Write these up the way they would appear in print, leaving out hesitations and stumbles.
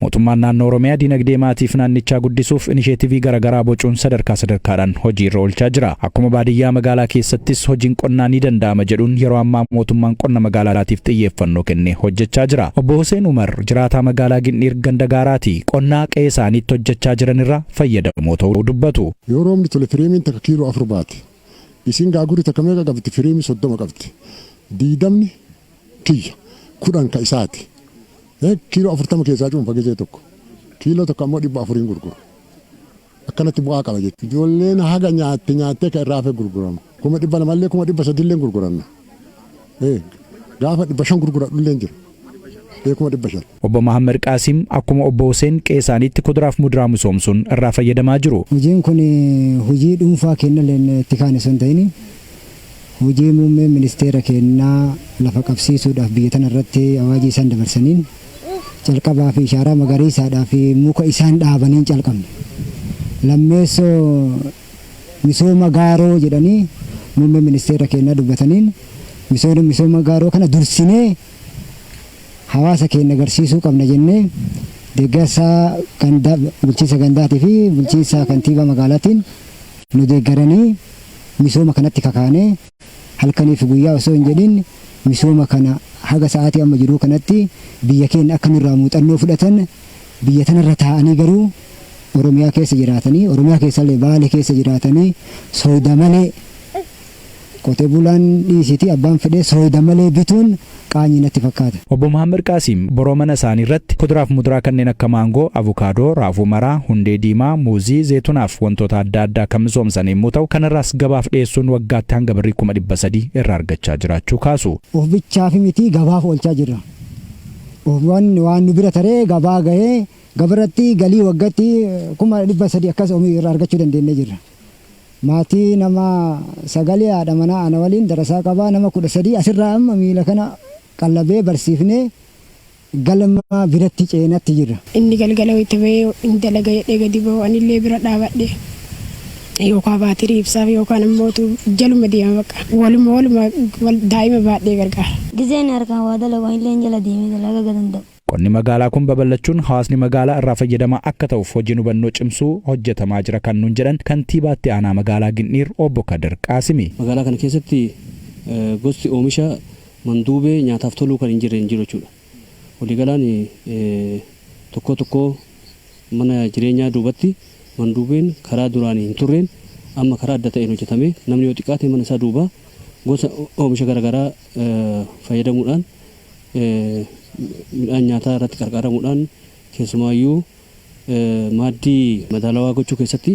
Mootummaan naannoo Oromiyaa dinagdee maatiif naannichaa guddisuuf inisheetivii garaagaraa bocuun sadarkaa sadarkaadhaan hojii irra oolchaa jira. Akkuma baadiyyaa magaalaa keessattis hojiin qonnaa ni danda'ama jedhuun yeroo ammaa mootummaan qonna magaalaatiif xiyyeeffannoo kennee hojjechaa jira. Obbo Hussein Umar jiraataa magaalaa Gindhiir ganda gaaraati. Qonnaa qe'ee isaaniitti hojjechaa jiran irraa fayyadamoo ta'uu dubbatu. Yoo roobni tole fireemiin takka kiiloo 4 baati. Isin gaagurri takka meeqa qabdi? Fireemii 30 qabdi. 20 kiyya, 10 ka isaati. Kiiloo 40 keessaa cuunfa gizee tokko. Kiiloo tokko ammoo 400n gurguru. Akkanatti bu'aa qaba jechuudha. Ijoolleen haga nyaatte nyaattee kan irraa hafe gurgurama. 200,000llee 300,000llee gurguranna. Gaafa 500 gurguradhullee jira. 500,000. Obbo Mahammad Qaasim akkuma obbo Hussein qe'ee isaaniitti kuduraaf muduraa misoomsuun irraa fayyadamaa jiru. Hojiin kun hojii dhuunfaa kennalleen itti kaane osoo hin ta'in, hojii muummeen ministeera kennaa lafa qabsiisuudhaaf biyya tana irratti awaajii isaan dabarsaniin calqabaa fi ishaaraa magariisaadhaa fi muka isaan dhaabaniin calqabne. Lammeessoo misooma gaaroo jedhanii muummeen ministeera kennaa dubbataniin misooma gaaroo kana dursinee hawaasa keenya agarsiisuu qabna jennee deeggarsa bulchiinsa gandaatii fi bulchiinsa kantiibaa magaalaatiin nu deeggaranii misooma kanatti kakaanee halkanii fi guyyaa osoo hin jedhin misooma kana haga sa'aatii amma jiruu kanatti biyya keenya akka nurraa muuxannoo fudhatan, biyya tanarra taa'anii garuu Oromiyaa keessa jiraatanii, Oromiyaa keessallee Baale keessa jiraatanii, sooyida malee qotee bulaan dhiisiti abbaan fedhee sooyida malee bituun qaanyii natti fakkaata. Obbo Mahammad Qaasim boroo mana isaanii irratti kuduraaf muduraa kanneen akka maangoo, avukaadoo, raafuu maraa, hundee diimaa, muuzii, zeetunaaf wantoota adda addaa kan misoomsan yommuu ta'u, kanarraas gabaaf dhiyeessuun waggaatti hanga birrii 300,000 irraa argachaa jiraachuu kaasu. Of bichaaf miti, gabaaf oolchaa jirra. Of waan nu bira taree gabaa gahee gabarratti galii waggaatti 300,000 akkas irraa argachuu dandeenyee jirra. Maatii nama sagalee haadha manaa ana waliin darasaa qabaa nama 13 asirraa amma miila kana qallabee barsiifnee galma biratti ceenatti jirra. Inni galgala wayita bahee hin dalaga jedhee gadi bahu, anillee bira dhaabadhe yookaan baatirii ibsaaf yookaan immoo jaluma deema, bakka waluma waluma daa'ima baadhee gargaara. Gizeen harkaan waa dalagu illee jala deemee dalagaa danda'u. Qonni magaalaa kun babal'achuun hawaasni magaalaa irraa fayyadamaa akka ta'uuf hojiin hubannoo cimsuu hojjetamaa jira kan nuun jedhan kantiibaatti aanaa magaalaa Gindhiir obbo Kadir Qaasimi. Magaalaa kana keessatti gosti oomisha manduubee nyaataaf toluu kan hin jirre hin jiru jechuudha. Waliigalaan tokko tokko mana jireenyaa duubatti manduubeen karaa duraan hin turreen amma karaa adda ta'een hojjetame, namni yoo xiqqaate mana isaa duuba gosa oomisha garaagaraa fayyadamuudhaan, midhaan nyaataa irratti qarqaaramuudhaan, keessumaayyuu maaddii madaalawaa gochuu keessatti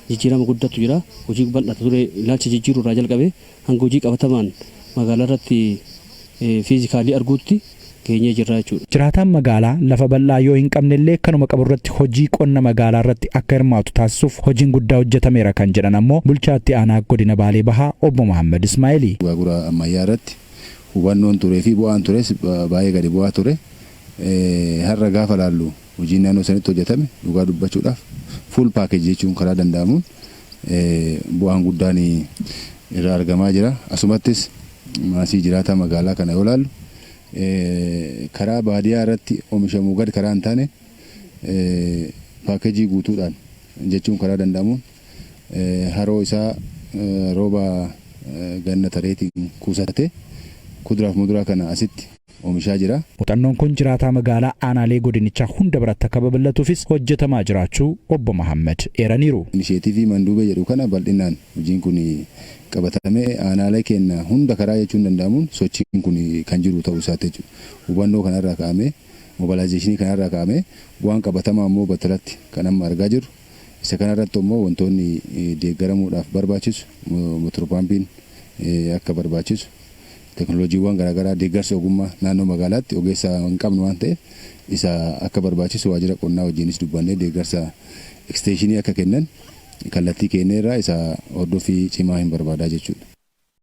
jijjiirama guddatu jira. Hojii bal'ata ture ilaalcha jijjiiruu irraa jalqabe hanga hojii qabatamaan magaalaa irratti physically arguutti geenyee jirra jechuudha. Jiraataan magaalaa lafa bal'aa yoo hin qabnellee kanuma qabu irratti hojii qonna magaalaa irratti akka hirmaatu taasisuuf hojiin guddaa hojjetameera kan jedhan ammoo bulchaatti aanaa godina Baalee Bahaa obbo Muhammad Ismaa'eeli. Gaagura ammayyaa irratti hubannoon turee fi bu'aan tures baay'ee gadi bu'aa ture. Har'a gaafa laallu hojiin naannoo sanitti hojjetame dhugaa dubbachuudhaaf full package jechuun karaa danda'amuun bu'aan guddaan irraa argamaa jira. Asumattis maasii jiraataa magaalaa kana yoo laallu karaa baadiyyaa irratti oomishamuu gad karaa hin taane package guutuudhaan jechuun karaa danda'amuun haroo isaa rooba ganna tareetiin kuusatee kuduraaf muduraa kana asitti oomishaa jira. Muuxannoon kun jiraataa magaalaa aanaalee godinichaa hunda biratti akka babal'atuufis hojjetamaa jiraachuu obbo Mahammad eeraniiru. Inisheetiivii manduubee jedhu kana bal'inaan hojiin kun qabatamee aanaalee keenya hunda karaa jechuun danda'amuun sochiin kun kan jiru ta'uu isaati jechuudha. Hubannoo kanarraa ka'amee, mobilization kanarraa ka'amee, bu'aan qabatamaa immoo battalatti kan amma argaa jirru. Isa kanarratti immoo wantoonni deeggaramuudhaaf barbaachisu, motor pump'iin akka barbaachisu, teekinooloojiiwwan garaagaraa, deeggarsa ogummaa naannoo magaalaatti ogeessa hin qabnu waan ta'eef isa akka barbaachisu waajjira qonnaa wajjinis dubbannee deeggarsa extension akka kennan kallattii kenneerraa isa hordoffii cimaa hin barbaadaa jechuudha.